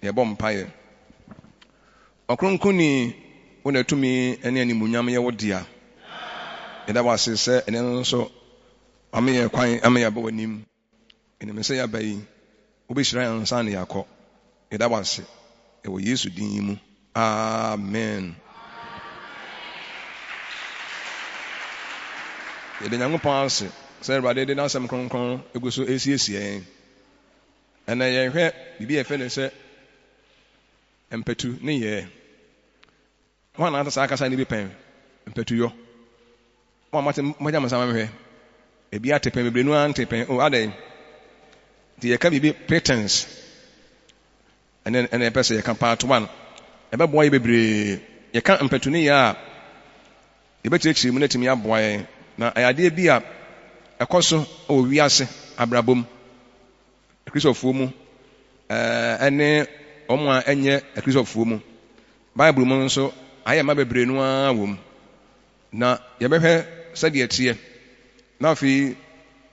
Na yɛbɔ mpaeɛ. Ɔkronkronni, wo na tumi ne animuonyam yɛ wo dea. Yɛda wo ase sɛ ɛnnɛ nso wama yɛn kwan ama yɛaba w'anim. Yɛnim sɛ yɛaba yi, wobɛhyira yɛn ansa na yɛakɔ. Yɛda wo ase wɔ Yesu din mu. Amen. Yɛda Nyankopɔn ase sɛ Awurade de n'asɛm kronkron gu so resiesie yɛn. Ɛnnɛ yɛhwɛ biribi a yɛfrɛ no sɛ mpatu nneyɛɛ. Hwan na ate saa kasa no bi pɛn? Mpatuyɔ. Mo a moate, moagya mo nsa ma mehwɛ. Ebi ate pɛn, bebree no ara nte pɛn. Oh, adɛn? Nti yɛka biribi pretense. Ɛnɛ ɛnɛ yɛpɛ sɛ yɛka part one. Ɛbɛboa yɛ bebree. Yɛka mpatu nneyɛɛ a, yɛbɛkyerɛkyerɛ mu na atumi aboa yɛn. Na ɛyɛ adeɛ bi a ɛkɔ so wɔ wiase abrabɔ mu. Akristofoɔ mu ne wɔn a ɛnyɛ Akristofoɔ mu. Bible mu nso, ayɛ mma bebree no ara wɔ mu. Na yɛbɛhwɛ sɛdeɛ ɛteɛ, na afei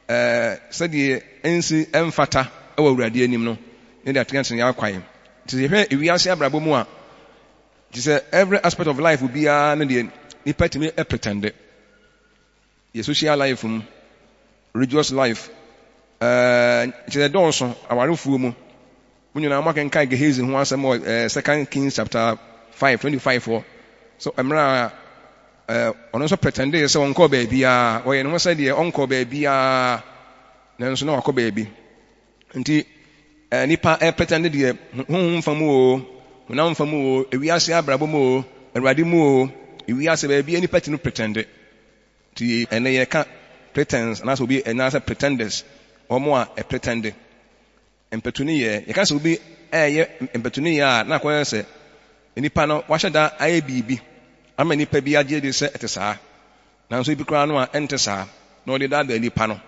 sɛdeɛ ɛnsi ɛmfata wɔ Awurade anim no, ne de atenatene yɛn akwan. Nti sɛ yɛhwɛ ewiase abrabɔ mu a, te sɛ every aspect of life biara no deɛ, nipa tumi pretende. Yɛ social life mu, religious life, ɛɛ kyerɛ dɔɔso awarefoɔ mu. Mo nyinaa moakenkan Gehazi ho asɛm wɔ ɛɛ Second Kings chapter 5, 25 hɔ. So mmerɛ a ɛɛ ɔno nso pretendee sɛ ɔnkɔɔ baabiara, ɔyɛ ne ho sɛ deɛ ɔnkɔɔ baabiara, nanso na wakɔ baabi. Nti ɛɛ nipa ɛpretende deɛ honhom fa mu o, honam fa mu o, ewiase abrabɔ mu o, Awurade mu o, ewiase baabi nipa ti no pretende. Nti ɛnnɛ yɛka pretense anaasɛ obi anaasɛ pretenders, wɔn a ɛpretende. Mpatuni-yɛ, yɛka sɛ obi ɛreyɛ mpatuni-yɛ a na akɔyɛ sɛ nipa no wahyɛ da ayɛ biribi ama nipa bi agye adi sɛ ɛte saa. Nanso ebi koraa no a ɛnte saa na ɔde daadaa nipa no.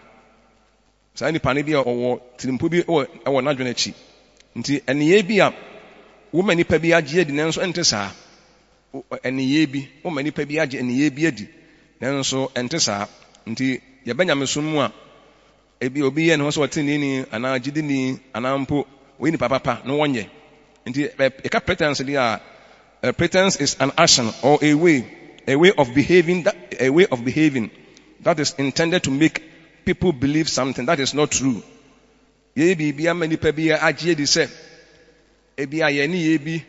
Saa nipa no bi a ɔwɔ tirimpo bi wɔ wɔ n'adwene akyi. Nti nneyɛe bi a woma nipa bi agye adi nanso ɛnte saa. Nneyɛe bi, woma nipa bi agye nneyɛe bi adi nanso ɛnte saa. Nti yɛba nyamesom mu a, ebi obi yɛ ne ho sɛ ɔteneneeni anaa gyidini anaa mpo ɔyɛ nipa papa na wɔnyɛ. Nti yɛka pretense deɛ a, a pretense is an action or a way, a way of behaving that, a way of behaving that is intended to make people believe something that is not true. Yɛyɛ biribi ama nnipa bi agye adi sɛ ebia yɛn nneyɛe bi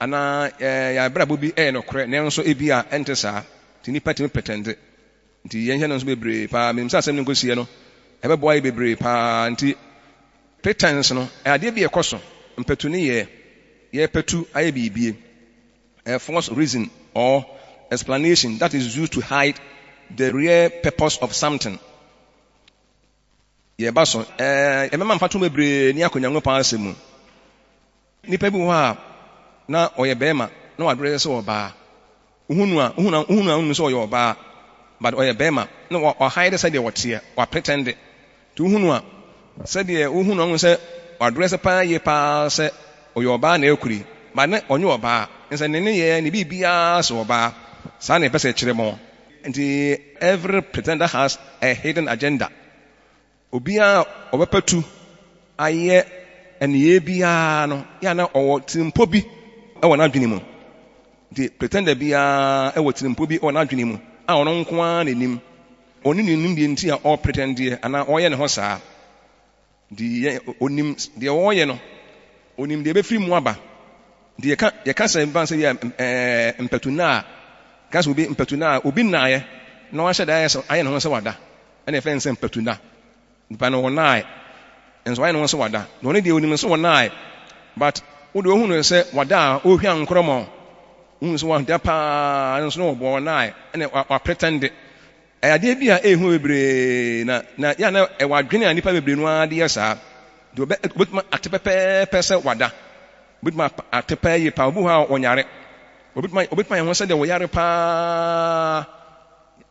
anaa yɛn abrabɔ bi yɛ nokorɛ, nanso ebia ɛnte saa. Nti nnipa tumi pretende. Nti yɛnhyɛ no nso bebree paa. Menim sɛ asɛm no nkɔsiiɛ no, ɛbɛboa yɛ bebree paa. Nti pretense no, ɛyɛ adeɛ bi a ɛkɔ so. Mpatu ne yɛ, yɛrepatu ayɛ biribie. A false reason or explanation that is used to hide the real purpose of something. Yɛba so, ɛɛ, yɛbɛma mfatoho bebree ne akɔ Nyankopɔn asɛm mu. Nipa bi wɔ hɔ a, na ɔyɛ bɛrima, na wadrɛse sɛ ɔbaa. Wohu no a, wohu no a, wohu no a, wonim sɛ ɔyɛ ɔbaa, but ɔyɛ bɛrima, na wahide sɛdeɛ ɔteɛ, wapretɛnde. Nti wohu no a, sɛdeɛ wohu no a, wohu sɛ wadrɛse paa yie paa sɛ ɔyɛ ɔbaa na ɛrekuri, but na ɔnyɛ ɔbaa. Nsɛ ne nneyɛɛ, ne biribiara sɛ ɔbaa. Saa na yɛpɛ sɛ yɛkyerɛ mo. Nti every pretender has a hidden agenda. Obiara a ɔbɛpatu ayɛ nneyɛɛ biara no, yɛ a na ɔwɔ tirimpɔ bi wɔ n'adwene mu. Nti pretender biara wɔ tirimpɔ bi wɔ n'adwene mu a ɔno nko ara na nim. Ɔno na onim deɛ nti a ɔrepretendeɛ anaa ɔreyɛ ne ho saa. Nti yɛ, onim deɛ ɔreyɛ no, onim deɛ ɛbɛfiri mu aba. Nti yɛka, yɛka sɛ mfa sɛ yɛ ɛɛ mpatu nna a, yɛka sɛ obi mpatu nna a, obi nnaeɛ na wahyɛ da ayɛ sɛ, ayɛ ne ho sɛ wada. Ɛna yɛfrɛ no sɛ mpatu nna. Nipa no ɔnnaeɛ, nso wayɛ ne ho sɛ wada. Na ɔno deɛ onim sɛ ɔnnaeɛ, but wo deɛ wohu no sɛ wada a ɔrehwia nkorɔmɔ. Wohu sɛ wada paa, nso na ɔbɔ ɔnnaeɛ, ɛna wapretɛnde. Ɛyɛ adeɛ bi a ɛyɛ hu bebree, na na yɛ a na ɛwɔ adwene a nnipa bebree no ara de yɛ saa. Nti ɔbɛ obetumi ate pɛpɛɛpɛ sɛ wada. Obetumi ate paa yie paa. Obi wɔ hɔ a ɔnyare. Obetumi obetumi ayɛ ho sɛ deɛ ɔyare paa.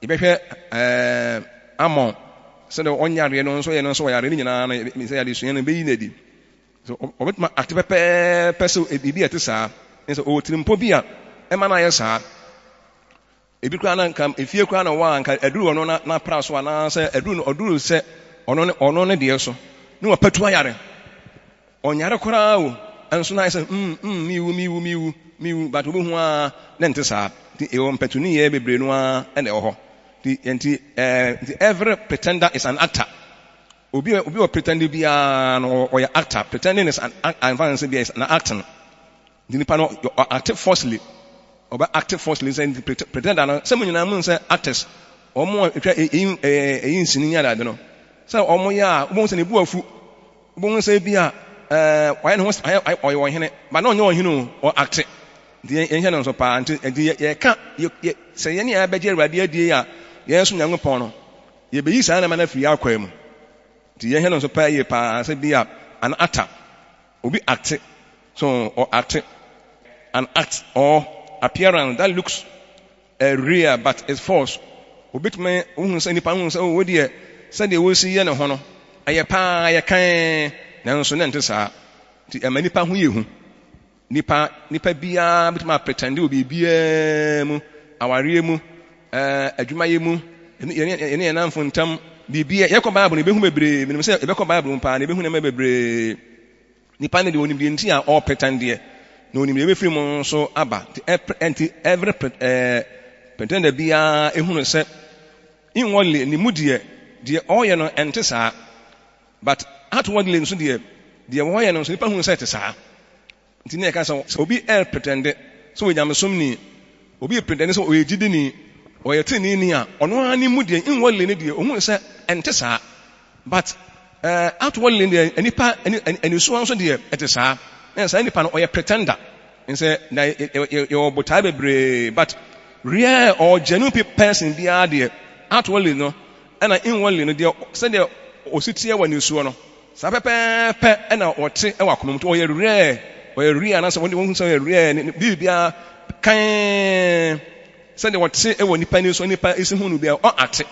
Yɛbɛhwɛ ɛɛ Amon sɛdeɛ ɔnyareɛ no nso yɛ no nso ɔyare ne nyinaa no sɛ yɛde sua no bɛyi no adi. So ɔbɛtumi ate pɛpɛɛpɛ sɛ biribi a ɛte saa. Sɛ ɔwɔ tirimpɔ bi a ɛma no ayɛ saa. Ebi koraa na nka efie koraa na ɔwɔ a nka aduru ɔno na n'apra so anaasɛ aduru no ɔduru sɛ ɔno ne ɔno ne deɛ so ne wapatu ayare. Ɔnyare koraa o. nso na ayɛ sɛ mm mm mewu mewu mewu mewu but wobɛhu ara na ɛnte saa. Nti ɛwɔ mpatu nneyɛɛ bebree no ara na ɛwɔ hɔ. Nti nti ɛɛ nti every pretender is an actor. Obi a obi a ɔpretende biara no ɔyɛ actor. Pretending is an act amfa no sɛ bi is an acting. Nti nipa no ɔ acte falsely. Ɔbɛ acte falsely sɛ nti pretender no sɛ mo nyinaa mo nsɛ actors wɔn a etwa eyi eyi nsini ne adeade no sɛ wɔn yɛ a wobɛhu sɛ ne bo afu wobɛhu sɛ bi a ɛɛ wayɛ ne ho ayɛ ɔyɛ ɔhene ba na ɔnyɛ ɔhene o ɔ acte nti yɛn yɛnhyɛ no nso paa nti nti yɛ yɛka yɛ yɛ sɛ yɛn ne yɛabɛgye Awurade adie a yɛn nso Nyankopɔn no yɛbɛyi saa nneɛma no afiri yɛn akwaa mu nti yɛnhwɛ no nso paa yie paa sɛ bi a an actor Obi acte, so ɔ acte, an act or appearance that looks real but is false. Obetumi wohu sɛ nipa hu sɛ oh wo deɛ sɛdeɛ wosi yɛ ne ho no ɛyɛ paa ɛyɛ kann nanso na ɛnte saa. Nti ɛma nipa ho yɛ hu. Nipa nipa biara betumi apretɛnde wɔ biribiara mu, awareɛ mu, ɛɛ adwumayɛ mu, yɛne yɛne yɛn nnamfo ntam, biribiara. Yɛkɔ Bible no yɛbɛhu bebree. Menim sɛ yɛbɛkɔ Bible mu paa na yɛbɛhu nneɛma bebree. Nipa no deɛ onim deɛ nti a ɔrepretɛndeɛ, na onim deɛ ɛbɛfiri mu nso aba. Nti ɛpre nti every pre ɛɛ pretender biara ehunu sɛ inwardly ne mu deɛ deɛ ɔreyɛ no ɛnte saa. But outwardly nso deɛ, deɛ wɔyɛ no nso nipa hunu sɛ ɛte saa. Nti na yɛka sɛ, sɛ obi ɛrepretɛnde sɛ ɔyɛ nyamesomni, obi repretɛnde sɛ ɔyɛ gyidini, ɔyɛ teneeni a, ɔno ara ne mu deɛ, inwardly no deɛ, ohunu sɛ ɛnte saa. But eh, outwardly deɛ, nipa anisuo nso deɛ, ɛte saa. Na saa nipa no, ɔyɛ pretender. Nsɛ na yɛwɔ botae bebree, but real or genuine person biara deɛ, outwardly no, Ɛna inwardly no, deɛ sɛdeɛ ɔsi teɛ wɔ anisoɔ no, saa pɛpɛɛpɛ na ɔte wɔ akoma mu. Nti ɔyɛ rare, ɔyɛ rare anaasɛ wɔn deɛ wɔhu sɛ ɔyɛ rare, ne biribiara kann sɛdeɛ ɔte wɔ nipa ani so, nipa esi hu no biara, ɔate.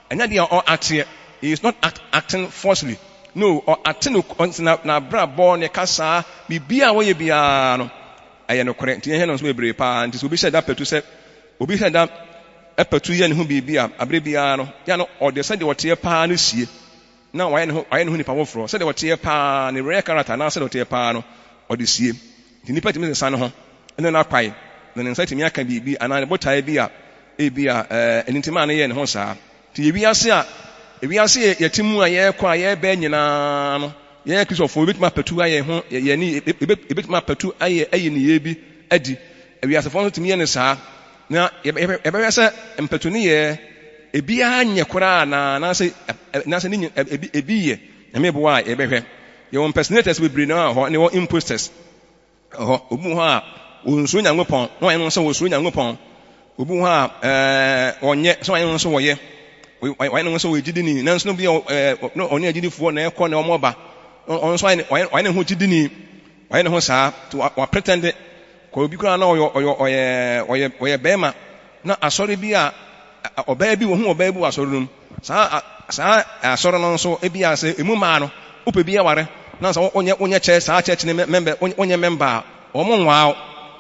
Ɛnyɛ deɛ ɔateɛ. He is not act, acting falsely. No, ɔate no, na n'abrabɔ, ne kasaa, biribiara a wɔyɛ biara no, ɛyɛ nokorɛ. Nti yɛhwɛ no nso bebree paa. Nti sɛ obi hyɛ da patu sɛ, obi hyɛ da patu yɛ ne ho biribi a, bere biara no, yɛ a na ɔde sɛdeɛ ɔteɛ paa no sie, na wayɛ ne ho, wayɛ ne ho nipa foforɔ. Sɛdeɛ ɔteɛ paa, ne real character anaa sɛdeɛ ɔteɛ paa no, ɔde sie. Nti nipa tumi sesa ne ho ne n'akwae, na ne nsa tumi aka biribi anaa ne botaeɛ bi a ebia ɛɛ ɛno nti maa no yɛɛ ne ho saa. Nti yɛ wiase a, wiase yɛ yɛte mu a yɛrekɔ a yɛrebɛn nyinaa no, yɛn Kristofoɔ yɛbɛtumi apatu ayɛ ho, yɛn ne yɛbɛtumi apatu ayɛ ayi nneyɛɛ bi adi. Wiasefoɔ nso tumi yɛ no saa. Na yɛbɛhwɛ sɛ mpatu nneyɛɛ ebiara nyɛ koraa anaa, anaasɛ anaasɛ ne ebi ebi yɛ. Nyame boa a yɛbɛhwɛ. Yɛwɔ impersonators bebree no wɔ hɔ, na yɛwɔ imposters wɔ hɔ. Obi wɔ hɔ a onsuro Nyankopɔn, na wayɛ ne ho sɛ osuro Nyankopɔn. Obi wɔ hɔ a ɛɛ ɔnyɛ, sɛ wayɛ ne ho sɛ wɔyɛ. Wayɛ ne ho sɛ ɔyɛ gyidini, nanso no bi a ɔne agyidifoɔ na ɛkɔ na wɔn ba. Ɔno nso wayɛ ne ho gyidini. Wayɛ ne ho saa, nti wa pretend kɔ obi koraa na ɔyɛ ɔyɛ ɔyɛ ɔyɛ ɔyɛ bɛrima na asɔre bi a ɔbaa bi wɔhu ɔbaa bi wɔ asɔre no mu. Saa saa asɔre no nso ebi a sɛ emu mmaa no wopɛ bi aware na sɛ wonyɛ wonyɛ kyɛ saa church ne member wonyɛ member a wɔn nwaa wo.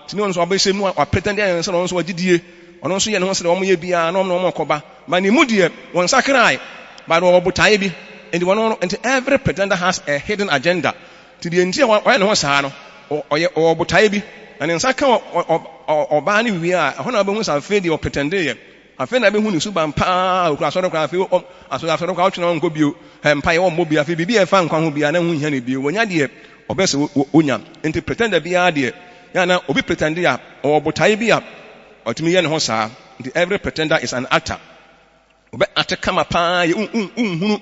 Nti ne ɔno nso wabɛhyɛ mu wa pretend ayɛ sɛ ɔno nso wagye die. Ɔno nso yɛ ne ho sɛ wɔn yɛ biara na wɔn na wɔn kɔba. But ne mu deɛ wɔn nsakrae but wɔwɔ botaeɛ bi. Nti wɔn nti every pretender has a hidden agenda. Nti deɛ nti a wayɛ ne ho saa no, ɔyɛ ɔwɔ botaeɛ bi, na ne nsa ka ɔbaa no wie a, ɛhɔ na wobɛhu sɛ afei deɛ ɔpretɛndeeɛ. Afei na wobɛhu ne suban paa, ɔkura asɔre koraa, afei asɔre asɔre koraa wotwe na ɔnkɔ bio, mpaeɛ ɔmmɔ bio, afei biribi a ɛfa nkwa ho biara na ɛho nhia no bio, wanya deɛ ɔpɛ sɛ ɔnya. Nti pretender biara deɛ, yɛ na obi pretende a, ɔwɔ botaeɛ bi a ɔtumi yɛ ne ho saa. Nti every pretender is an actor. Wɔbɛ ate kama paa yɛ wonhunu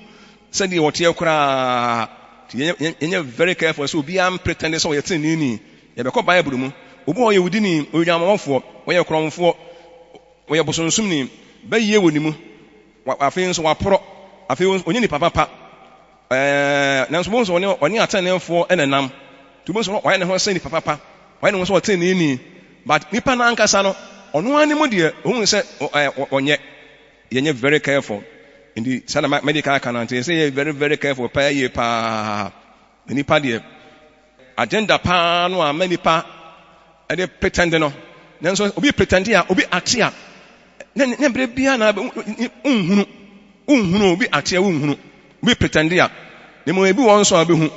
sɛdeɛ wɔteɛ koraa. Nti yɛnyɛ very careful sɛ obiara mpretɛnde sɛ ɔyɛ teneneeni. Yɛbɛkɔ Bible mu. Obi wɔ hɔ ɔyɛ wudini, ɔyɛ odwamamɔfoɔ, ɔyɛ korɔmfoɔ, ɔyɛ bosonsomni, bɛyie wɔ ne mu. Afei nso waporɔ. Afei ɔnyɛ nipa papa. Ɛɛ, nanso wobɛhu sɛ ɔne, ɔne ateneneefoɔ na ɛnam. Nti wobɛhu sɛ wayɛ ne ho sɛ nipa papa, wayɛ ne ho sɛ ɔteneneeni. But nipa no ankasa no, ɔno ara ne mu deɛ, ɔhu sɛ ɔnyɛ. Yɛnyɛ very careful. Nti saa na mɛde kan aka no, nti ɛsɛ yɛ very very careful paa yie paa. Na nipa deɛ, agenda paa no a ma nipa ɛde pretend no. Nanso obi pretend a, obi ate a, ne ne bere biara na nhunu. Wonhunu obi ate a wonhunu. Obi pretend a, na mmom ebi wɔ nso a wobɛhu.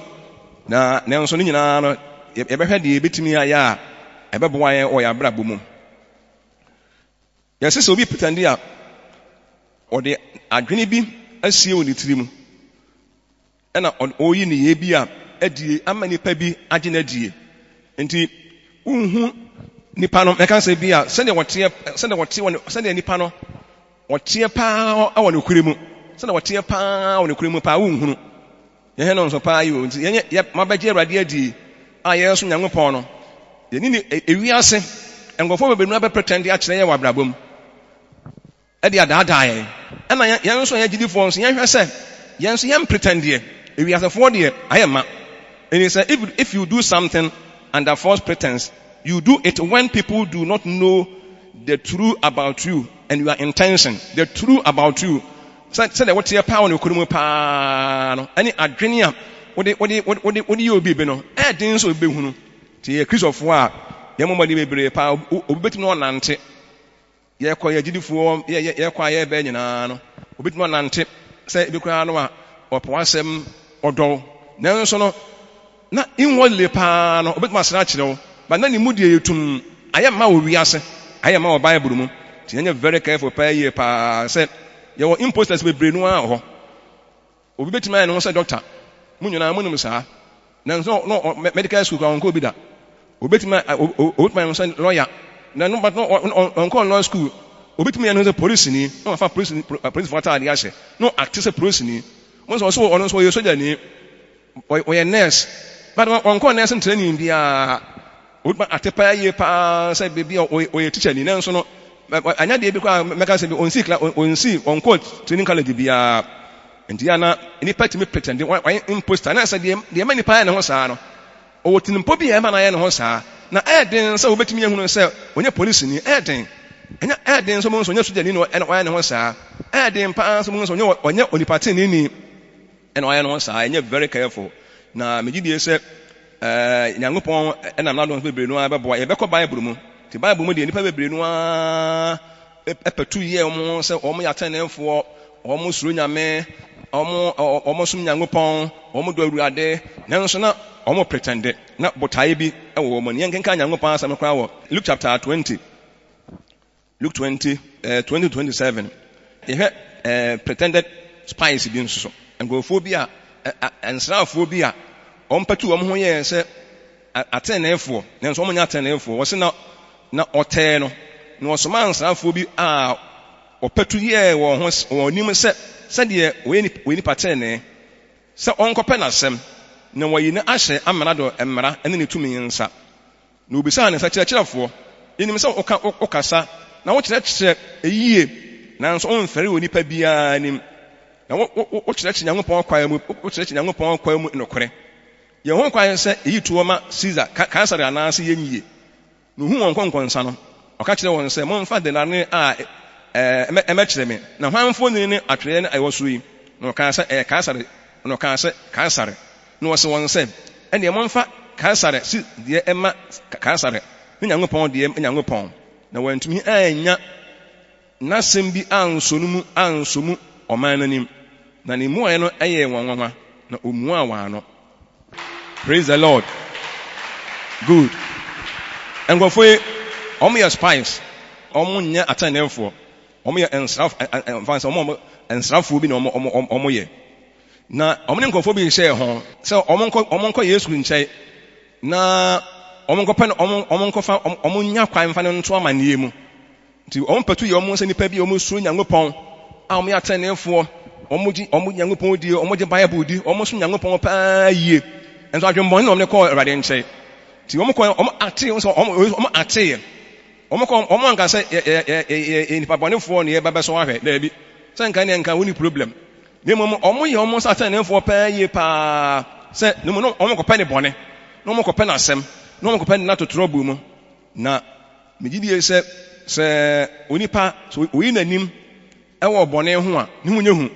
Na nanso ne nyinaa no, yɛbɛhwɛ deɛ yɛbɛtumi ayɛ a ɛbɛboa yɛn wɔ yɛn abrabɔ mu. Yɛse sɛ obi pretɛnde a, ɔde adwene bi asie wɔ ne tiri mu, ɛna ɔreyi nneyɛe bi a adie ama nipa bi agye no adie. Nti wonhu nipa no, mɛka sɛ bi a sɛdeɛ wɔteɛ, sɛdeɛ wɔte wɔ sɛdeɛ nipa no wɔteɛ paa wɔ nokorɛ mu, sɛdeɛ wɔteɛ paa wɔ nokorɛ mu paa wonhunu. Yɛhɛ no nso paa yi o, nti yɛnyɛ yɛ mabɛgye Awurade adie a yɛresom Nyankopɔn no, yɛne ne ewiase nkurɔfoɔ bebree no abɛpretɛnde akyerɛ yɛn wɔ abrabɔ mu. De adaadaa yɛn. Ɛna yɛn nso a yɛyɛ gyidifoɔ nso, yɛnhwɛ sɛ yɛn nso yɛn pretend deɛ, ewiasefoɔ deɛ ayɛ ma. Ɛni sɛ if, if you do something under false pretense, you do it when people do not know the true about you and your intention. The true about you. Sɛ sɛdeɛ woteɛ paa wɔ nokorɛ mu paa no, ɛne adwene a wode wode wode wode yɛ obi bi no, ɛyɛ den sɛ obi bɛhunu. Nti yɛyɛ Kristofoɔ a, yɛmmɔ mmɔden bebree paa. Obi bɛtumi na ɔnante. Yɛkɔ yɛ agyidifoɔ yɛ yɛ yɛkɔ a yɛbɛ nyinaa no, obetumi anante sɛ ebi koraa no a ɔpɛ w'asɛm, ɔdɔ wo. Nanso no, na inwardly paa no, obetumi asra akyerɛ wo, but na ne mu deɛ yɛ tumm. Ayɛ mma wɔ wiase, ayɛ mma wɔ Bible mu. Nti yɛnyɛ very careful paa yie paa sɛ yɛwɔ imposters bebree no ara wɔ hɔ. Obi betumi ayɛ ne ho sɛ dɔkta. Mo nyinaa munim saa. Nanso na ɔ medical school koraa ɔnkɔɔ bi da. Obetumi a obetumi ayɛ ne ho sɛ lɔya. Na no but no ɔnkɔɔ law school. Obetumi ayɛ ne ho sɛ polisini na wafa polisi polisifo ataade ahyɛ na ɔakte sɛ polisini. Mo nso ɔso ɔno nso ɔyɛ sogyani. Ɔyɛ nurse. But ɔnkɔɔ nursing training biara. Obetumi ate paa yie paa sɛ baabi a ɔyɛ tikyani nanso no anyɛ adeɛ bi koraa mɛka sɛ bi ɔnsii kla ɔnsii ɔnkɔɔ training college biara. Nti yɛ na nipa tumi pretend wɔayɛ imposter na sɛ deɛ deɛ ɛma nipa ayɛ ne ho saa no ɔwɔ tirimpɔ bi a ɛma no ayɛ ne ho saa na ɛyɛ den sɛ wobɛtumi ahunu sɛ ɔnyɛ polisini ɛyɛ den ɛnyɛ ɛyɛ den sɛ ɔbɛhu sɛ ɔnyɛ sogyani na ɛna ɔayɛ ne ho saa ɛyɛ den paa sɛ ɔbɛhu sɛ ɔnyɛ ɔnyɛ onipa teneeni ɛna ɔayɛ ne ho saa ɛnyɛ very careful na megye die sɛ ɛɛ Nyankopɔn ɛnam n'adom so bebree no ara bɛboa yɛbɛkɔ Bible mu nti Bible mu deɛ nipa bebree no ara patu yɛɛ wɔn ho sɛ wɔn yɛ atɛnɛɛfoɔ, wɔn suro Nyame, wɔn wɔn som Nyankopɔn, wɔn dɔ Awurade, nanso na wɔn pretɛnde, na botaeɛ bi wɔ wɔn ani. Yɛnkenkan Nyankopɔn asɛm no koraa wɔ Luke chapter 20, Luke 20, eh, 20 27. Yɛhwɛ eh, pretended spies bi nso so. Nkurɔfoɔ bi a, nsraafoɔ bi a wɔn patu wɔn ho yɛɛ sɛ Ateneneefoɔ, nanso wɔnyɛ ateneneefoɔ. Wɔse na, na ɔtɛɛ no, na ɔsomaa nsrafoɔ bi a wɔpatu yɛɛ wɔn ho wɔn anim sɛ sɛdeɛ wɔyɛ nip, wɔyɛ nipa tenenee, sɛ ɔnkɔpɛ n'asɛm, na wɔayi no ahyɛ amrado mmara ne ne tumi nsa. Na wɔbisaa no sɛ, Kyerɛkyerɛfoɔ, yɛnim sɛ woka, wokasa na wokyerɛkyerɛ yie, nanso womfɛre onipa biara anim, na wo, wo, wokyerɛkyerɛ Nyankopɔn kwan mu, wokyerɛkyerɛ Nyankopɔn kwan mu nokorɛ. Yɛwɔ ho kwan sɛ yeyi toɔ ma Caesar, Kaesare anaase yɛnyie? Na ohuu wɔn nkɔnkɔnsa no, ɔka kyerɛɛ wɔn sɛ, Momfa denare a ɛmmɛkyerɛ me, na hwan mfonini ne atwerɛeɛ no a ɛwɔ so yi? Na wɔkaa sɛ, Ɛyɛ Kaesare. Na ɔkaa sɛ, Kaesare. Na ɔse wɔn sɛ, Ɛnneɛ momfa Kaesare deɛ mma Kaesare, ne Nyankopɔn deɛ mma Nyankopɔn. Na wɔantumi annya n'asɛm bi ansɔ no mu ansɔ mu ɔman no anim, na ne mmuaeɛ no yɛɛ wɔn nwanwa, na ɔmuaa wɔn ano. Praise the Lord. Good. Nkurɔfoɔ yi, wɔn yɛ spies. Wɔn nyɛ atɛnɛnfoɔ. Wɔn yɛ nsraf, nfa sɛ wɔn nsrafoɔ bi na wɔn wɔn yɛ. Na wɔn ne nkurɔfoɔ bi hyɛɛ ho sɛ wɔn nkɔ wɔn nkɔ Yesu nkyɛn na wɔn nkɔpɛ no wɔn wɔn nkɔfa wɔn nya kwan mfa no nto amanneɛ mu. Nti wɔn patu yɛ wɔn sɛ nnipa bi a wɔn suro Nyankopɔn, a wɔn yɛ atɛnneefoɔ, wɔn gye wɔn Nyankopɔn die, wɔn gye Bible di, wɔn som Nyankopɔn paa yie. Nso adwemmɔne na wɔn de kɔɔ Awurade nkyɛn. Nti wɔn kɔ wɔn ate wɔn sɛ wɔn wɔn ateeɛ. Wɔn kɔ wɔn anka sɛ yɛ yɛ yɛ yɛ yɛ nipa bɔnefoɔ na yɛba bɛsɔ ahwɛ. Daabi. Sɛ nka ne nka wɔn ni problem. Na mmom wɔn yɛ wɔn sɛ atɛnneefoɔ paa yie paa sɛ na mmom wɔn kɔpɛ ne bɔne, na wɔn kɔpɛ n'asɛm, na wɔn kɔpɛ ne n'atotorɔ mu. Na megye die sɛ, sɛ onipa, sɛ oyi n'anim wɔ bɔne ho a, ne ho nyɛ hu.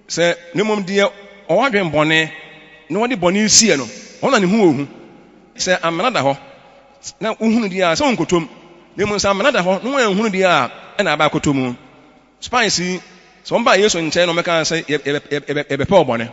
Sɛ, na mmom deɛ ɔwɔ adwene bɔne na ɔde bɔne sie no, ɔno na ne ho wɔ hu. Sɛ amena da hɔ na wohunu deɛ a, sɛ wonkɔtɔ mu. Na mmom sɛ amena da hɔ na woanhunu deɛ a, ɛna aba akɔtɔ mu. Spies yi, sɛ wɔbaa Yesu nkyɛn na wɔbɛkaa sɛ, Yɛbɛpɛ wo bɔne.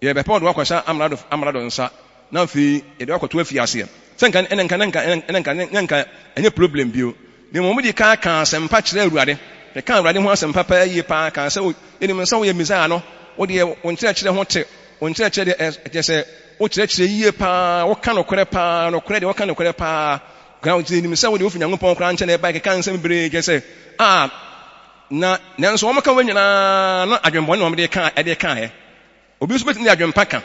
Yɛbɛpɛ wo de wo akɔhyɛ amrado, amrado nsa. Na afei yɛde wo akɔto afiaseɛ. Sɛ nka ɛna nka na nka ɛna nka na nka ɛnyɛ problem bio. Na mmom wɔde kan kaa asɛmpa kyerɛɛ Awurade. Yɛkaa Awurade ho asɛmpa paa yie paa kaa sɛ, O, yɛnim sɛ woyɛ Mesaia no. Wo deɛ, wo nkyerɛkyerɛ ho te. Wo nkyerɛkyerɛ deɛ, ɛ, kyerɛ sɛ, wokyerɛkyerɛ yie paa. Woka nokorɛ paa. Nokorɛ deɛ, woka nokorɛ paa. Koraa, yɛnim sɛ wo deɛ, wofi Nyankopɔn koraa nkyɛn na ɛbae. Keka nsɛm bebree, kyerɛ sɛ, a, na, nanso wɔka wei nyinaa na adwemmɔne na wɔde ka, ɛde kaeɛ. Obi nso betumi de adwempa ka.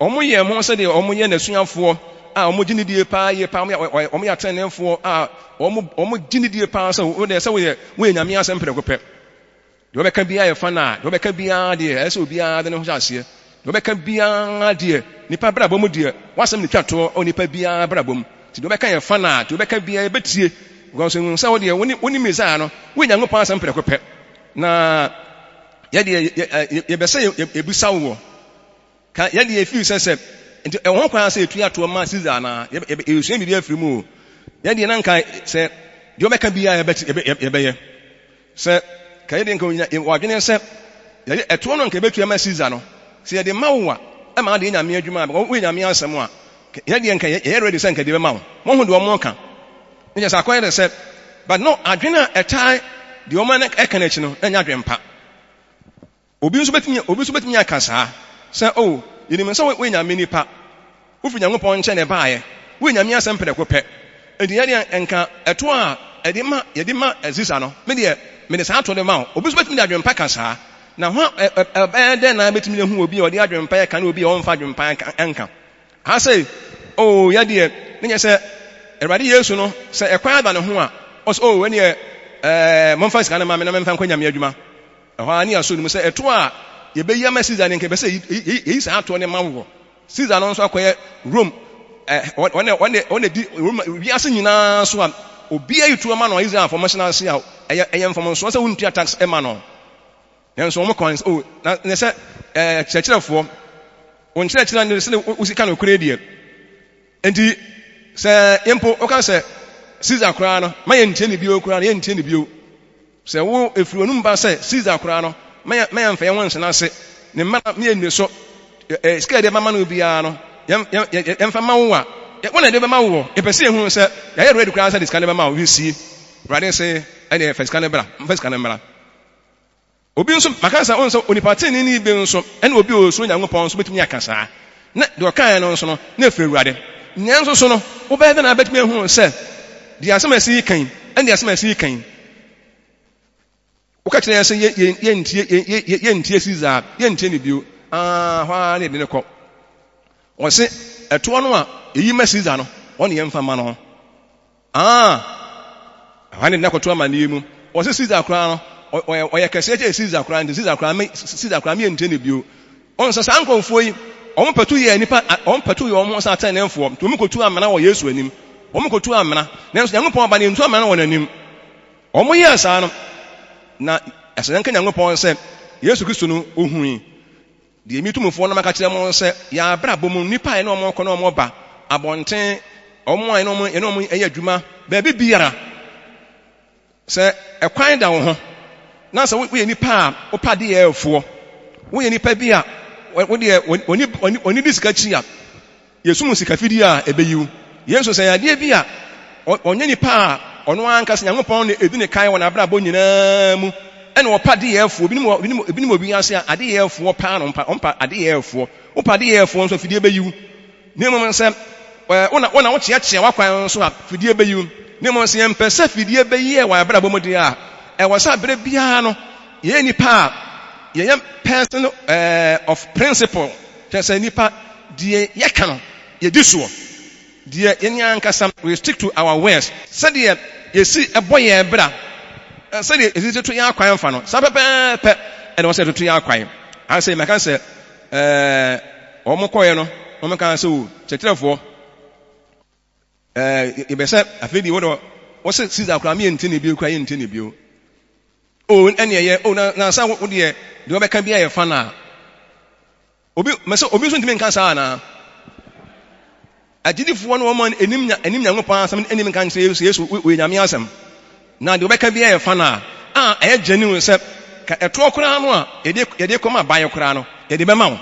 Wɔyɛ wɔn ho sɛdeɛ wɔyɛ n'asuafoɔ a wɔgye no die paa yie paa, wɔyɛ ateneneefoɔ a wɔgye no die paa sɛ wo deɛ sɛ woyɛ woyɛ Nyame asɛm prɛko pɛ. Deɛ wɔbɛka biara yɛ fa no a, deɛ wɔbɛka biara deɛ ɛyɛ sɛ obiara de ne ho hyɛ aseɛ. Deɛ wɔbɛka biara deɛ nipa brabɔ mu deɛ w'asɛm na etwa toɔ wɔ nipa biara brabɔ mu. Nti deɛ wɔbɛka yɛ fa no a, deɛ wɔbɛka biara yɛbɛtie. Because ehu sɛ wo deɛ wone Messiah no, woyɛ Nyankopɔn asɛm prɛko pɛ. Na yɛdeɛ yɛbɛ sɛ yɛbisa woɔ ka yɛdeɛ yɛfiri sɛ sɛ nti ɛwɔ ho kwan sɛ yɛtua toɔ ma Caesar anaa yɛsua biribi afiri mu o yɛdeɛ na nka sɛ deɛ ɔbɛka biara yɛbɛyɛ sɛ ka yɛdeɛ nka wɔadwene sɛ yɛde ɛtoɔ no nka yɛbɛtua ma Caesar no sɛ yɛde ma wo a ɛma adeɛ nyame adwuma a woyɛ nyame asɛm a yɛdeɛ nka yɛyɛ ready sɛ nka deɛ bɛma wo mohu deɛ ɔmo ka ne kyɛ sɛ akɔyɛ de sɛ but no adwene a ɛtae deɛ ɔma ɛka no akyi no na ɛnyɛ adwene pa. Obi nso betumi obi nso betumi aka saa sɛ, Oh, yenim sɛ woyɛ Nyame nipa. Wofi Nyankopɔn nkyɛn na ɛbaeɛ. Woyɛ Nyame asɛm prɛko pɛ. Enti yɛn deɛ nka ɛtoɔ a ɛde ma yɛde ma Caesar no, me deɛ mede saa toɔ no ma wo. Obi nso betumi de adwene pa ka saa. Na hwan ɛbɛyɛ dɛn na yɛbɛtumi ahu obi a ɔde adwene pa ɛka ne obi a ɔmfa adwene pa ɛnka? Ha sei, oh, yɛ deɛ, ne nyɛ sɛ Awurade Yesu no, sɛ ɛkwan ada ne ho a, ɔsɛ, oh, ɛneɛ, ɛɛ, momfa sika no ma me na memfa nkɔ Nyame adwuma. Ɛhɔ ara ne yɛasɔ no mu sɛ ɛtoɔ a yɛbɛyi ama Caesar no, nka ɛbɛ sɛ yɛyi saa toɔ no ma woɔ. Caesar no nso akɔyɛ Rome, ɔne di Rome wiase nyinaa so a, obiara yi toɔ ma no a Israelfoɔ mmɛhyɛ ase a, ɛyɛ mfomsoɔ sɛ wontua tax ma no. Nanso wɔn kwan sɛ, oh, na ne sɛ, ɛɛ, kyerɛkyerɛfoɔ, wo nkyerɛkyerɛ ne sɛ wosi ka nokorɛ deɛ. Enti sɛ mpo woka sɛ Caesar koraa no, ma yɛntie ne bio koraa no, yɛntie ne bio. Sɛ wo ɛfiri w'anum ba sɛ Caesar koraa no, ma yɛmfa yɛn ho nhyɛ n'ase, ne mmara ma yɛnni so, sika yɛde bɛma no biara no, yɛmfa ma wo a, wo na yɛde bɛma woɔ. Yɛpɛ sɛ yɛhunu sɛ yɛayɛ ready koraa sɛ de sika no bɛma wo. You see? Awurade se, ɛneɛ fa sika no bra, mfa sika no mmra. Obi nso, maka sɛ, wohu sɛ onipa teneneeni bi nso ne obi a osuro Nyankopɔn nso betumi aka saa. Na deɛ ɔkaeɛ no nso no, na ɛfiri Awurade. Nanso so no, wobɛyɛ dɛn na wobɛtumi ahu sɛ deɛ asɛm a ɛsi yi ka yi ne deɛ asɛm a ɛsi yi ka yi? Woka kyerɛ yɛn sɛ yɛntie, yɛntie Caesar, yɛntie no bio. Ah, hɔ ara na yɛde no kɔ. Wɔse ɛtoɔ no a ɛyi ma Caesar no, wɔne yɛmfa ma no. Ah! Ɛhɔ ne nna kɔto amanneɛ mu. Wɔse Caesar koraa no, ɔyɛ ɔyɛ kɛseɛ kyɛn Caesar koraa, nti Caesar koraa me Caesar koraa me yɛntie no bio. Wɔn sɛ saa nkurɔfoɔ yi, wɔn pɛto yɛ nipa, wɔn pɛto yɛ wɔn ho sɛ atɛnɛnfoɔ, nti wɔn kɔtu amena wɔ Yesu anim. Wɔn kɔtu amena, nanso Nyankopɔn ba no yɛntu amena wɔ n'anim. Wɔn yɛɛ saa no, na ɛsɛ yɛnka Nyankopɔn sɛ Yesu Kristo no ohui. Deɛ me tumfoɔ no maka kyerɛ mo sɛ, yɛn abrabɔ mu, nnipa a yɛne wɔn kɔ ne wɔn ba, abɔnten, wɔn a yɛne wɔn yɛne wɔn yɛ adwuma, baabi biara, sɛ ɛkwan da wo ho, na sɛ woyɛ nipa a wopɛ adeyɛfoɔ, woyɛ nipa bi a wodeɛ wɔni di sika akyi a, Yɛsum sika fidie a ɛbɛyi wo. Yesu sɛ adeɛ bi a ɔnyɛ nipa a ɔno ankasa Nyankopɔn na ɛdi ne kan wɔ n'abrabɔ nyinaa mu ɛna ɔpa adeyɛfoɔ. Ebinom wɔ ebinom ebinom wɔ wiase a adeyɛfoɔ paa na ɔmpa ɔmpa adeyɛfoɔ. Wopa adeyɛfoɔ nso a fidie bɛyi wo. Na mmom sɛ wo na wo na wokyeakyea w'akwan nso a fidie bɛyi wo. Na mmom sɛ yɛmpɛ sɛ fidie bɛyi yɛn wɔ abrabɔ mu deɛ a, ɛwɔ sɛ berɛ biara no yɛyɛ nipa a yɛyɛ person of principle. Kyerɛ sɛ nnipa, deɛ yɛka no, yɛdi soɔ. Deɛ yɛn ankasa, we stick to our words. Sɛdeɛ yɛsi bɔ yɛn bra, sɛdeɛ yɛsi toto yɛn akwan fa no, saa pɛpɛɛpɛ na ɛwɔ sɛ yɛtoto yɛn akwan. Aha sei, mɛka sɛ, ɛɛ, wɔn kɔeɛ no, wɔn kaa sɛ, o, kyerɛkyerɛfoɔ, ɛɛ, yɛbɛ sɛ afei deɛ wɔde wɔsɛ Caesar koraa, me yɛntie ne bio koraa, yɛntie ne bio. O, ɛne ɛyɛ, o, na, na sɛ wo deɛ, deɛ wɔbɛka biara yɛ fa no a. Obi, mɛ sɛ obi nso ntumi nka saa anaa? Agyidifoɔ no wɔn anim nya anim Nyankopɔn asɛm anim nka nkyerɛ Yesu Yesu wɔyɛ Nyame asɛm. Na deɛ wɔbɛka biara yɛ fa no a, a ɛyɛ genuine sɛ ka ɛtoɔ koraa no a yɛde yɛde kɔma aban koraa no yɛde bɛma wo.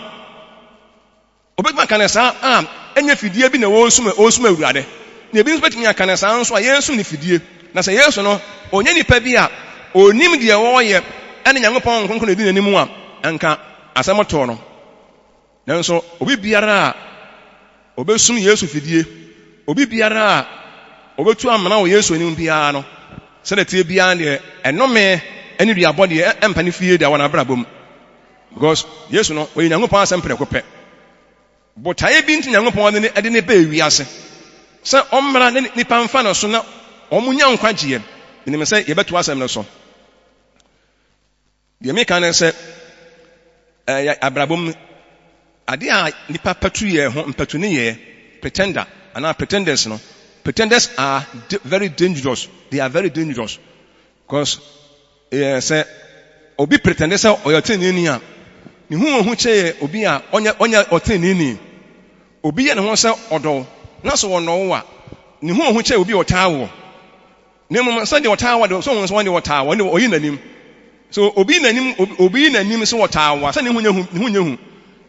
Obetumi aka no saa a ɛnyɛ fidie bi na ɔresum ɔresum Awurade. Na ebi nso bɛtumi aka no saa nso a yɛresum no fidie. Na sɛ Yesu no, ɔnyɛ nipa bi a ɔnim deɛ ɔreyɛ ɛne Nyankopɔn Honhom Kronkron na ɛdi n'anim a, anka asɛm too no. Nanso obi biara a ɔbɛsum Yesu fidie, obi biara a ɔbɛtu amena wɔ Yesu anim biara no, sɛdeɛ ɛteɛ biara deɛ, ɛnome ne duabɔ deɛ ɛmpa ne fie da wɔ n'abrabɔ mu. Because Yesu no, ɔyɛ Nyankopɔn asɛm prɛko pɛ. Botaeɛ bi nti Nyankopɔn de ne de ne bɛɛ wiase sɛ ɔmmra ne nipa mfa no so na wɔn nya nkwagyeɛ. Menim sɛ yɛbɛto asɛm no so. Deɛ meka ne sɛ, ɛyɛ abrabɔ mu adeɛ a nipa patu yɛ ho mpatu ne yɛ pretender anaa pretenders no. Pretenders are very dangerous. They are very dangerous. Because ɛyɛ sɛ obi pretende sɛ ɔyɛ ɔteneneeni a, ne ho wɔ hu kyɛɛ obi a ɔnyɛ ɔnyɛ ɔteneneeni. Obi yɛ ne ho sɛ ɔdɔ wo, na sɛ ɔnnɔ wo a, ne ho wɔ hu kyɛɛ obi a ɔtaa woɔ. Na mmom sɛdeɛ ɔtaa wo de, sɛ ɔhu sɛ wɔn deɛ ɔtaa wo, ɔno ɔyi n'anim. So obi yi n'anim, obi yi n'anim sɛ ɔtaa wo a, sɛ ne ho nyɛ hu, ne ho nyɛ hu.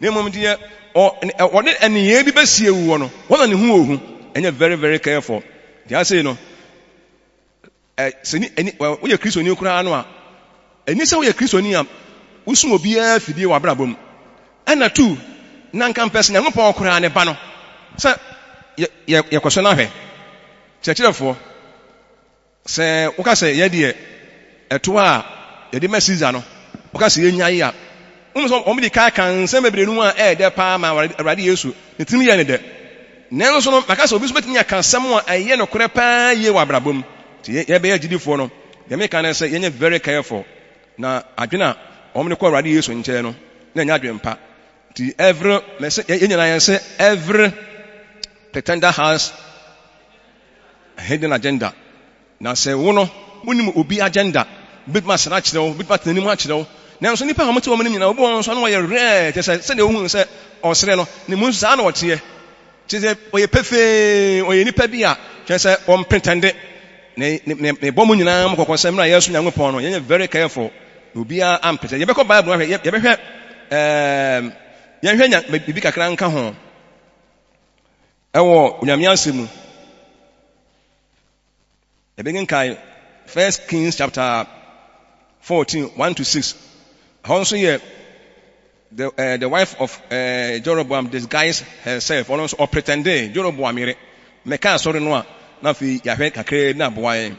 Na mmom deɛ ɔ, ɔde nneyɛɛ bi bɛsie woɔ no, wɔn na ne ho wɔ hu. Ɛnyɛ very very careful. Deɛ asei no, Ɛ, sɛ ni, ɛni, ɛ, woyɛ Kristoni koraa no a, ɛni sɛ woyɛ Kristoni a wosum obiara fidie wɔ abrabɔ mu. Ɛna tu, na nka mpɛ sɛ Nyankopɔn koraa ne ba no, sɛ yɛ, yɛ, yɛkɔsɔ no ahwɛ. Kyerɛkyerɛfoɔ, sɛ woka sɛ yɛ deɛ ɛtoɔ a yɛde ma Caesar no, woka sɛ yɛnyae a, Wohu sɛ wɔde kan ka nsɛm bebree no mu a ɛyɛ dɛ paa ma Awurade Yesu ne tirim yɛɛ no dɛ. Nanso no, maka sɛ obi nso betumi aka asɛm a ɛyɛ nokorɛ paa yie wɔ abrabɔ mu. Nti yɛbɛyɛ agyidifoɔ no, deɛ meka ne sɛ yɛnyɛ very careful na adwene a wɔde kɔ Awurade Yesu nkyɛn no, na ɛnyɛ adwene pa. Nti every, mɛsɛ, yɛn nyinaa yɛn sɛ every pretender has a hidden agenda. Na sɛ wo no, wonnim obi agenda, obetumi asra akyerɛ wo, obetumi atena anim akyerɛ wo. Nanso nnipa a wɔte wɔn anim nyinaa, obi wɔ hɔ nso a na ɔyɛ rare, kyerɛ sɛ sɛdeɛ wohu no sɛ ɔresere no, ne mu nso saa na ɔteɛ. Kyerɛ sɛ ɔyɛ pefee, ɔyɛ nipa bi a kyerɛ sɛ ɔmpretɛnde. Ne ne ne ne bɔ mu nyinaa mu kɔkɔ sɛ mmerɛ a yɛresom Nyankopɔn no, yɛnyɛ very careful na obiara ampretɛnde. Yɛbɛkɔ Bible mu ahwɛ, yɛbɛhwɛ ɛɛm, yɛnhwɛ nya biribi kakra nka ho ɛwɔ Onyame asɛm mu. Yɛbɛkenkan First Kings chapter 14, 1 to 6. Ɛhɔ nso yɛ the, the wife of Jeroboam disguised herself. Ɔno nso ɔpretendee Jeroboam yere. Mɛka asɔre no a, na afei yɛahwɛ kakraa na aboa yɛn.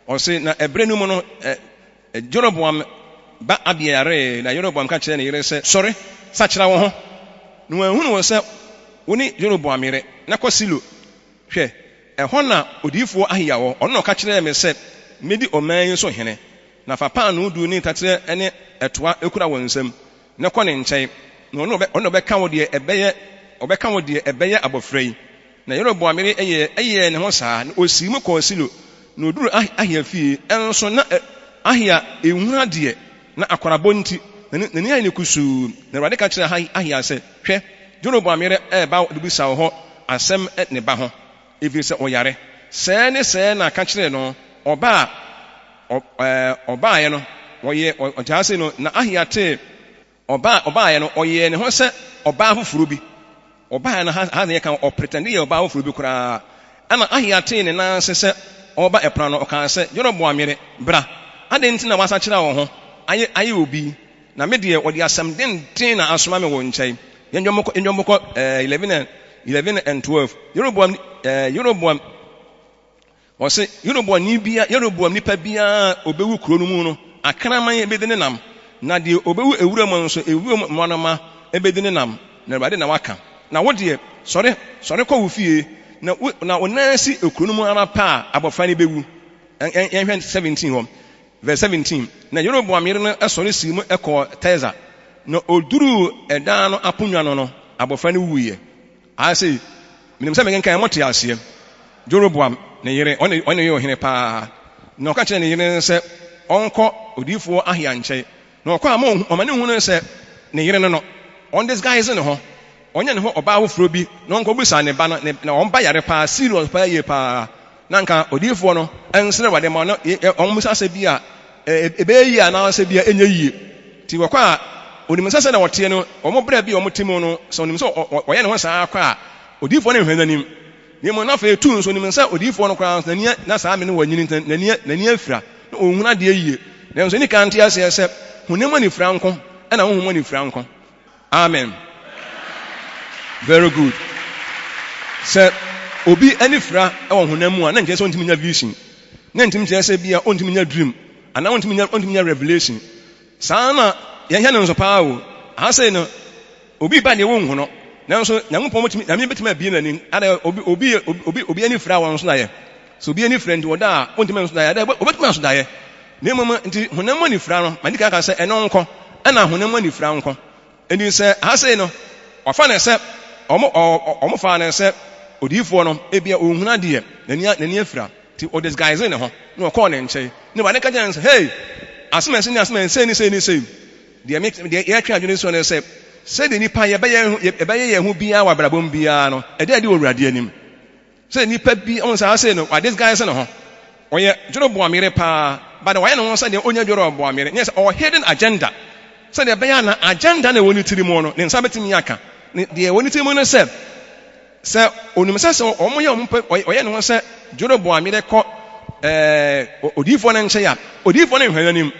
Ɔse na ɛberɛ no mu no, Jeroboam ba Abia yaree, na Yeroboam ka kyerɛɛ ne yere sɛ, Sɔre, sakyera wo ho, na wɔanhunu wo sɛ wo ne Jeroboam yere, na kɔ Silo. Hwɛ, ɛhɔ na odiyifoɔ Ahiya wɔ, ɔno na ɔka kyerɛɛ me sɛ mɛdi ɔman yi so hene. Na fa paanoo du ne taterɛ ne ɛtoa kura wo nsam, na kɔ ne nkyɛn, na ɔno na ɔbɛka wo deɛ ɛbɛyɛ, ɔbɛka wo deɛ ɛbɛyɛ abɔfra yi. Na Yeroboam yere yɛɛ ne ho saa, na ɔsii mu kɔɔ Silo, na ɔduruu Ahiya fie, nso na Ahiya nhunu adeɛ, na akwarabɔ nti, n'ani ayɛ no kusuu. Na Awurade ka kyerɛɛ Ahiya sɛ, Hwɛ, Jeroboam yere reba rebisa wo hɔ asɛm ne ba ho, ɛfiri sɛ ɔyare. Sɛɛ ne sɛɛ na ka kyerɛ no. Ɔba a ɔbaeɛ no, ɔyɛɛ ɔgyaa sei no, na Ahiya tee ɔba a ɔbaeɛ no, ɔyɛɛ ne ho sɛ ɔbaa foforɔ bi. Ɔbaeɛ no, ha na yɛka, ɔpretɛnde yɛ ɔbaa foforɔ bi koraa. Ɛnna Ahiya tee ne nan ase sɛ ɔreba ɛpono ano, ɔkaa sɛ, Yeroboam yere, bra. Adɛn nti na woasakyera wo ho ayɛ ayɛ obi? Na me deɛ, wɔde asɛm denden na asoma me wo nkyɛn. Yɛn dwom yɛn dwom kɔ 11 and 11 and 12. Yeroboam Yeroboam Ɔse, Yeroboam ni bia, Yeroboam nipa biara a obewu kuro no mu no, akraman bedi ne nam, na deɛ obewu ewura mu nso, ewuram mmoanoma bedi ne nam, na Awurade na waka. Na wo deɛ, sɔre, sɔre kɔ wo fie, na wo, na wo nan si ekuro no mu ara pɛ a, abɔfra no bewu. Yɛnhwɛ 17 hɔ, verse 17. Na Yeroboam yere no sɔre sii mu kɔɔ Tirza, na oduruu ɛdan no aponnwa no no, abɔfra no wuiɛ. Aa sei, menim sɛ mekenkan a mote aseɛ. Jeroboam ne yere, ɔne ɔne yɛ ɔhene paa. Na ɔka kyerɛɛ ne yere no sɛ ɔnkɔ odiyifoɔ Ahia nkyɛn. Na ɔkɔ a ma ɔhu, ɔma ne hunu sɛ ne yere no no, ɔndisguise ne ho, ɔnyɛ ne ho ɔbaa foforɔ bi na ɔnkɔbisa ne ba no, ne, na wɔn ba yare paa, serious paa yie paa. Na anka odiyifoɔ no nsrɛ Awurade ma ɔno, ɔmmisa sɛ bi a ɛbɛyɛ yie anaasɛ bi a ɛnyɛ yie. Nti wɔkɔ a, onim sɛ sɛdeɛ wɔteɛ no, wɔn berɛ bi a wɔte mu no, sɛ onim sɛ ɔyɛ ne ho saa kɔ a, odiyifoɔ no nhwɛ n'anim. Na mmom na afei tu nso nim sɛ odiyifoɔ no koraa nso n'ani na saa mene wanyini nti n'ani n'ani afira na ɔnhunu adeɛ yie. Nanso ɛni kan nte aseɛ sɛ honam anifira nko ɛna honhom anifira nko. Amen. Very good. Sɛ obi ani fira wɔ honam mu a, na nkyerɛ sɛ ɔntumi nya vision. Na ntumi nkyerɛ sɛ bia ɔntumi nya dream anaa ɔntumi nya ɔntumi nya revelation. Saa na yɛhwɛ no nso paa o. Aha sei no, obi ba deɛ wonhu no. Nanso Nyankopɔn bɛtumi, Nyame bɛtumi abie n'ani. Ada obi obi obi obi ani fira wɔn so daeɛ. Sɛ obi ani fira nti ɔda a, ɔntumi nso daeɛ. Ada obɛtumi aso daeɛ. Na mmom nti honam mu anifira no, madi kan aka sɛ ɛno nko, ɛna honam mu anifira nko. Enti sɛ ha sei no, wɔafa no sɛ, wɔn, ɔ, wɔfaa no sɛ odiyifoɔ no, ebia ɔnhunu adeɛ, n'ani, n'ani afira, nti ɔ disguise ne ho, na ɔkɔɔ ne nkyɛn. Na Awurade ka kyerɛɛ no sɛ, Hey, asɛm a ɛsi ne asɛm a sei ne sei ne sei. Deɛ me, deɛ yɛtwe adwene soɔ ne sɛ, sɛdeɛ nnipa yɛbɛyɛ, yɛbɛyɛ yɛn ho biara wɔ abrabɔ mu biara no, ɛda adi wɔ Awurade anim. Sɛ nipa bi, ɔhu sɛ ha sei no, wa disguise ne ho. Ɔyɛ Jeroboam yere paa, but wayɛ ne ho sɛ deɛ ɔnyɛ Jeroboam yere. Nyɛ sɛ ɔwɔ hidden agenda. Sɛdeɛ ɛbɛyɛ a na agenda na ɛwɔ ne tiri mu no, ne nsa bɛtumi aka. Ne, deɛ ɛwɔ ne tiri mu ne sɛ, sɛ onim sɛ sɛ wɔn yɛ wɔn pɛ, ɔyɛ ne ho sɛ Jeroboam yere kɔ ɛɛ odiyifoɔ no nkyɛn a, odiyifoɔ no nhwɛ n'anim.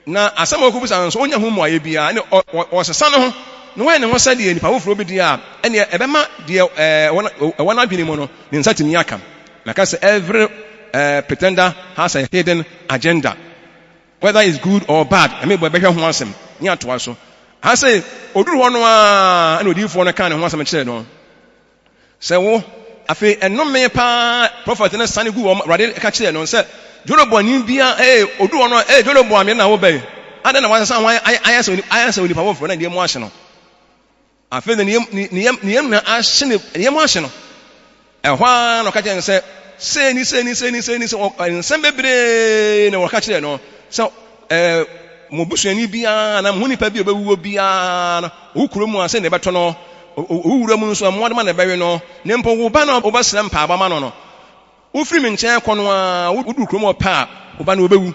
Na asɛm a ɔkɔbisa no nso, ɔnnya ho mmuaeɛ biara. Ɛnneɛ ɔ, ɔ, ɔsesa ne ho, na wayɛ ne ho sɛdeɛ nipa foforɔ bi deɛ a, ɛnneɛ ɛbɛma deɛ ɛɛ, ɛwɔ, ɛwɔ n'adwene mu no, ne nsa tumi aka. Maka sɛ every uh, pretender has a hidden agenda. Whether it's good or bad, ɛmɛ bɔ ɛbɛhwɛ ho asɛm ne atoa so. Ha sɛ, ɔduru hɔ no ara, ɛna odiyifoɔ no kaa ne ho asɛm kyerɛɛ no. Sɛ wo, afei ɛnome paa, prɔfɛt no sane gu wɔn, Awurade ka kyerɛɛ no sɛ, Jeroboam ni bia, ee, odu hɔ no, ee, Jeroboam yere na wobɛyi. Adɛn na wasesa ho ayɛ, ayɛ sɛ, ayɛ sɛ onipa foforɔ na ne yam ahye no. Afei na ne yam, ne, ne yam, ne yam na ahye ne, ne yam ahye no. Ɛhɔ ara na ɔka kyerɛɛ no sɛ, sei ni, sei ni, sei ni, sei ni, sɛ nsɛm bebree na wɔka kyerɛɛ no sɛ, ɛɛ, mo busuani biara anaa mo ho nipa bi a ɔbɛwuo biara no, ɔwo kuro mu a sɛ na ɛbɛtɔ no, ɔwo wura mu nso a mmoadoma na ɛbɛwe no, na mpo wo ba no a wobɛsrɛ mpaebɔ ama no no, wofiri me nkyɛn kɔ no ara, woduru kurom hɔ pɛ a, wo ba no ɔbɛwu.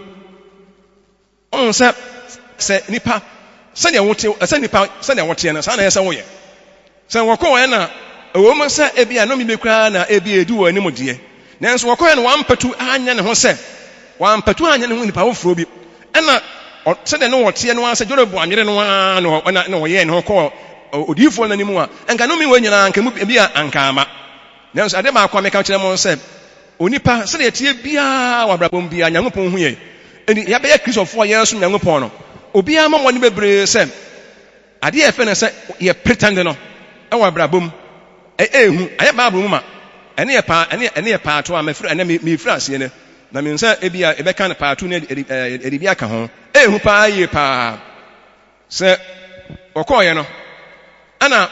Wohu sɛ, sɛ nipa, sɛdeɛ wote, sɛ nipa, sɛdeɛ woteɛ no, saa na ɛyɛ sɛ woyɛ. Sɛ wɔkɔɔɛ na, ɛwɔ mu sɛ ebia nnome bi koraa na ebia edi wɔn anim deɛ, nanso wɔkɔɔɛ no wampatu anyɛ ne ho sɛ, wampatu anyɛ ne ho nipa foforɔ bi. Ɛna, ɔ, sɛdeɛ ne wɔteɛ no ara sɛ Jeroboam yere no ara na ɔ, na, na ɔyɛɛ ne ho kɔɔ odiyifoɔ no anim a, anka nnome wei nyinaa anka mu ebia anka amma. Nanso ade baako a meka kyerɛ mo sɛ, onipa, sɛdeɛ ɛteɛ biara wɔ abrabɔ mu biara, Nyankopɔn hu yɛn. Enti yɛabɛyɛ Kristofoɔ a yɛresom Nyankopɔn no, obiara mmɔ mmɔden bebree sɛ adeɛ a yɛfrɛ no sɛ yɛ pretend no wɔ abrabɔ mu, ɛyɛ hu, ayɛ Bible mu ma. Ɛne yɛ paa, ɛne ɛne yɛ paato a mefiri ɛnɛ mefiri aseɛ nɛ. Na menim sɛ ebia yɛbɛka no paato ne ɛde bi aka ho. Ɛyɛ hu paa yie paa. Sɛ ɔkɔeɛ no, ɛna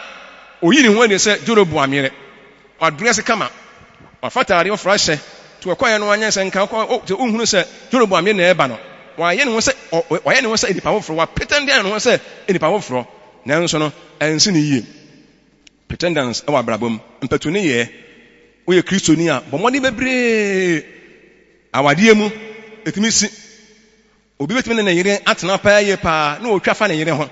ɔyii ne ho adi sɛ Jeroboam yere. Wadrɛse kama, wafa ataadeɛ foforɔ ahyɛ. Nti ɔkɔeɛ no anyɛ sɛ nka ɔkɔ, sɛ wohunu sɛ Jeroboam yere na ɛreba no, wayɛ ne ho sɛ, wayɛ ne ho sɛ nipa foforɔ, wapretɛnde ayɛ ne ho sɛ nipa foforɔ. Nanso no, ansi no yie. Pretendance wɔ abrabɔ mu, mpatu nneyɛɛ. Woyɛ Kristoni a, bɔ mmɔden bebree. Awadeɛ mu, ɛtumi si. Obi betumi ne ne yere atena paa yie paa na otwa fa ne yere ho.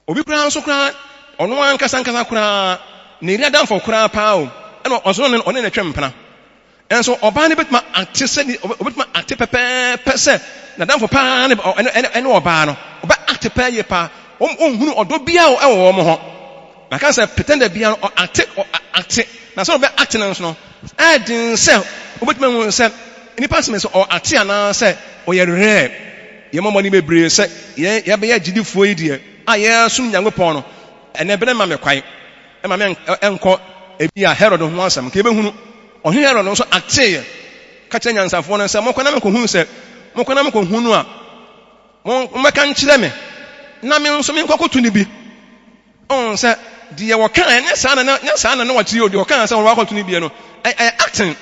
Obi koraa nso koraa, ɔno ankasa ankasa koraa, ne yere adamfo koraa paa o, ɛna ɔnso ɔne ɔne no twe mpena. Nanso ɔbaa no betumi ate sɛ obetumi ate pɛpɛɛpɛ sɛ n'adamfo paa ne ɛne ɛne ɔbaa no. Ɔbɛ ate paa yie paa. Wɔn ɔnhunu ɔdɔ biara wɔ wɔn ho. Maka sɛ pretender biara no ɔate ɔate na sɛ ɔbɛ ate no nso no ɛyɛ den sɛ wobɛtumi ahu sɛ nipa asɛm sɛ ɔate anaasɛ ɔyɛ rare. Yɛmmɔ mmɔden bebree sɛ yɛn yɛbɛyɛ agyidifoɔ yi deɛ a yɛresom Nyankopɔn no ɛnɛ berɛ mma me kwan ɛma me ɛnkɔ ebi a Herod ho asɛm nka yɛbɛhunu ɔhene Herod nso ateeɛ ka kyerɛ nyansafoɔ no sɛ mokɔ na mekɔhunu sɛ mokɔ na mekɔhunu a mommɛka nkyerɛ me na me nso menkɔkoto no bi. Ɔn sɛ deɛ wɔkaa nyɛ saa na nyɛ saa na na wɔkyerɛ o, deɛ wɔkaa sɛ wɔn akɔto no bie no, ɛyɛ acting,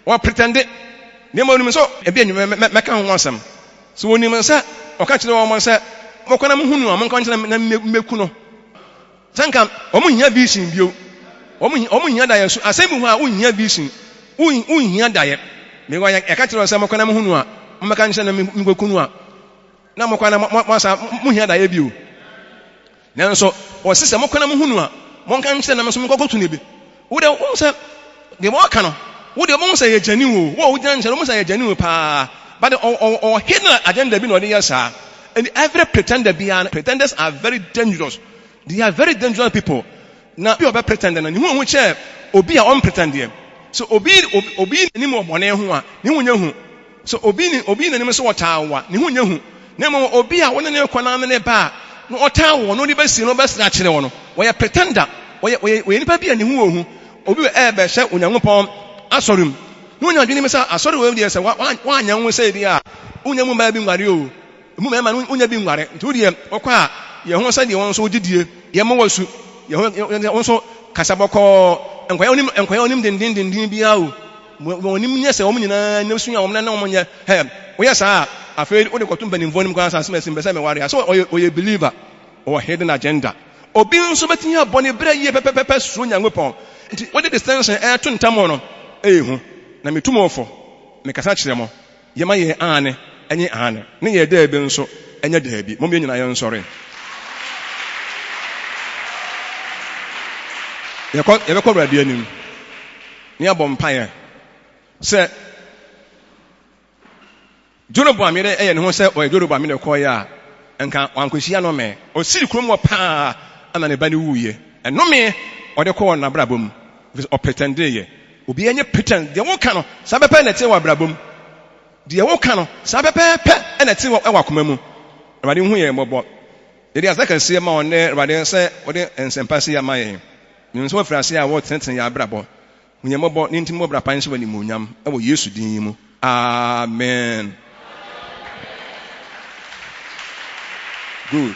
wɔ pretende. Na mmom onim sɛ ebi anwummerɛ mɛ mɛka ho asɛm. So onim sɛ ɔka kyerɛ wɔn sɛ mokɔ na mohunu a monka nkyerɛ na mɛku no. Sɛ nka wɔn nhia vision bio, wɔn wɔn nhia daeɛ so. Asɛm bi hɔ a wonhia vision, wonhia daeɛ. Mewɔ yɛka kyerɛ wɔn sɛ mokɔ na mohunu a mommɛka nkyerɛ na menkɔku no a, na mokɔ na moasa mohia daeɛ bio. Nanso ɔse sɛ mokɔ na mohunu a, Monka nkyerɛ na me nso menkɔkɔto no bi. Wo deɛ wohu sɛ deɛ wɔka no, wo deɛ wohu sɛ ɛyɛ genuine o. Wo a wogyina nkyɛn no, wohu sɛ ɛyɛ genuine paa. But ɔwɔ hidden agenda bi na ɔde yɛ saa. And every pretender biara no, pretenders are very dangerous. They are very dangerous people. Na obi a ɔbɛ pretend no, ne ho nhu kyɛ obi a ɔmpretend deɛ. Sɛ obi obi yi n'anim wɔ bɔne ho a, ne ho nyɛ hu. Sɛ obi ne obi yi n'anim sɛ ɔtaa wo a, ne ho nyɛ hu. Na mmom obi a wo ne no rekɔ na ne ne ba a, na ɔtaa wo na ɔde bɛsie na ɔbɛsrɛ akyerɛ wo no, ɔyɛ pretender. Ɔyɛ ɔyɛ ɔyɛ nipa bi a ne ho wɔ hu. Obi wɔ ɛrebɛhyɛ Onyankopɔn asɔre mu. Na onya adwene mu sɛ asɔre wei deɛ sɛ woanyɛ wo ho sɛ bi a, wonya mu mmaa bi nware o. Emu mmarima no wonya bi nware. Nti wo deɛ wokɔ a, yɛ ho sɛdeɛ wɔn nso wogye die. Yɛmmɔ wo asu. Yɛ ho wo nso kasa bɔkɔɔ. Nkɔyɛ wonim nkɔyɛ wonim denden denden biara o. Wɔn anim nyɛ sɛ wɔn nyinaa nyɛ sua wɔn na wɔn nyɛ. Hɛ, woyɛ saa a, afei wode kɔto mpanimfoɔ anim koraa sɛ asɛm asi mpɛ sɛ meware a. So ɔyɛ ɔyɛ believer. Ɔwɔ hidden agenda. Obi nso bɛtumi abɔ ne bra yie pɛpɛpɛpɛ suro Nyankopɔn. Nti wode distinction ɛreto ntam no, ɛyɛ hu. Na metu mo fo, mekasa kyerɛ mo. Yɛma yɛn aane nye aane, ne yɛn daabi nso nyɛ daabi. Mom yɛn nyinaa yɛnsɔre. Yɛkɔ, yɛbɛkɔ Awurade anim na yɛabɔ mpaeɛ sɛ Jeroboam yere yɛ ne ho sɛ ɔyɛ Jeroboam yere kɔeɛ a, nka wankɔhyia nnome. Ɔsii kurom hɔ paa na ne ba no wuiɛ. Nnome ɔde kɔɔ n'abrabɔ mu. Ɛfiri sɛ ɔpretɛndeeɛ. Obiara nyɛ pretend. Deɛ woka no, saa pɛpɛ na ɛte wɔ abrabɔ mu. Deɛ woka no, saa pɛpɛɛpɛ na ɛte wɔ w'akoma mu. Awurade nhu yɛn mmɔbɔ. Yɛde aseda kɛseɛ ma wo nnɛ, Awurade, sɛ wode nsɛmpa sei ama yɛn. Menim sɛ woafiri aseɛ a woretenetene yɛn abrabɔ. Hu yɛn mmɔbɔ ne nti mmɔ bra pa nhyɛ wo animuonyam wɔ Yesu din yi mu. Amen. Good.